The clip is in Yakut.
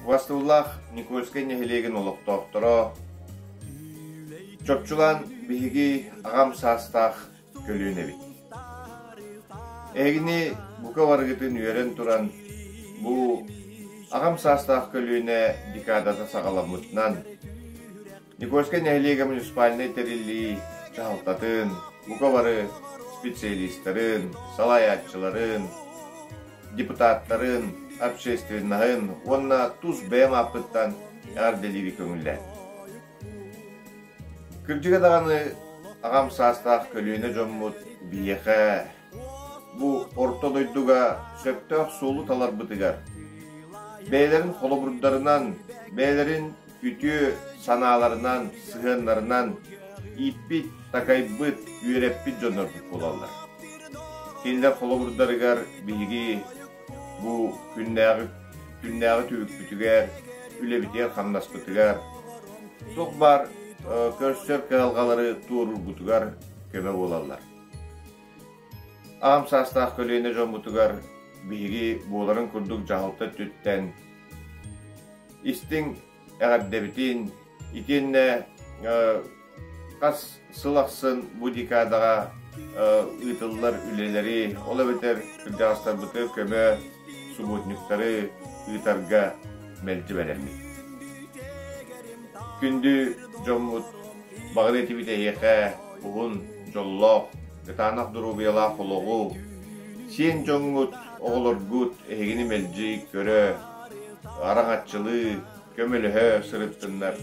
Убастабыллаах Никольскай нэһилиэгин олохтоохторо, чопчулаан биһиги аҕам саастаах көлүөнэбит. Эһигини бука барыгытын үөрэн туран, бу аҕам саастаах көлүөнэ декадата саҕаламмытынан, Никольскай нэһилиэгэ муниципальнай тэриллии дьаһалтатын, бука бары специалистарын, салайааччыларын, депутаттарын, общественноһын уонна тус бэйэм ааппыттан эҕэрдэлиири көҥүллээн. Кырдьыга даҕаны аҕам саастаах көлүөнэ дьоммут биһиэхэ бу орто дойдуга сөптөөх суолу таларбытыгар бэйэлэрин холобурдарынан, бэйэлэрин үтүө санааларынан, сыһыаннарынан ииппит, такайбыт, үөрэппит дьоннорбут буолаллар. Кинилэр холобурдарыгар биһиги бу күннээҕи күннээҕи түбүкпүтүгэр, үлэбитигэр-хамнаспытыгар туох баар көрсөр кыһалҕалары туоруурбутугар көмө буолаллар. Аҕам саастаах көлүөнэ дьоммутугар биһиги буоларын курдук дьаһалта өттүттэн истиҥ эҕэрдэбитин итиэннэ хас сыл ахсын бу декадаҕа ыытыллар үлэлэри, ол эбэтэр кырдьаҕастарбытыгар көмө субботниктары ыытарга мэлдьи бэлэммит. Күндү дьоммут, баҕар этибит эһиэхэ уһун, дьоллоох, кытаанах доруобуйалаах олоҕу, сиэн дьоҥҥут, оҕолоргут эһигини мэлдьи көрө, араҥаччылыы, көмөлөһө сырыттыннар.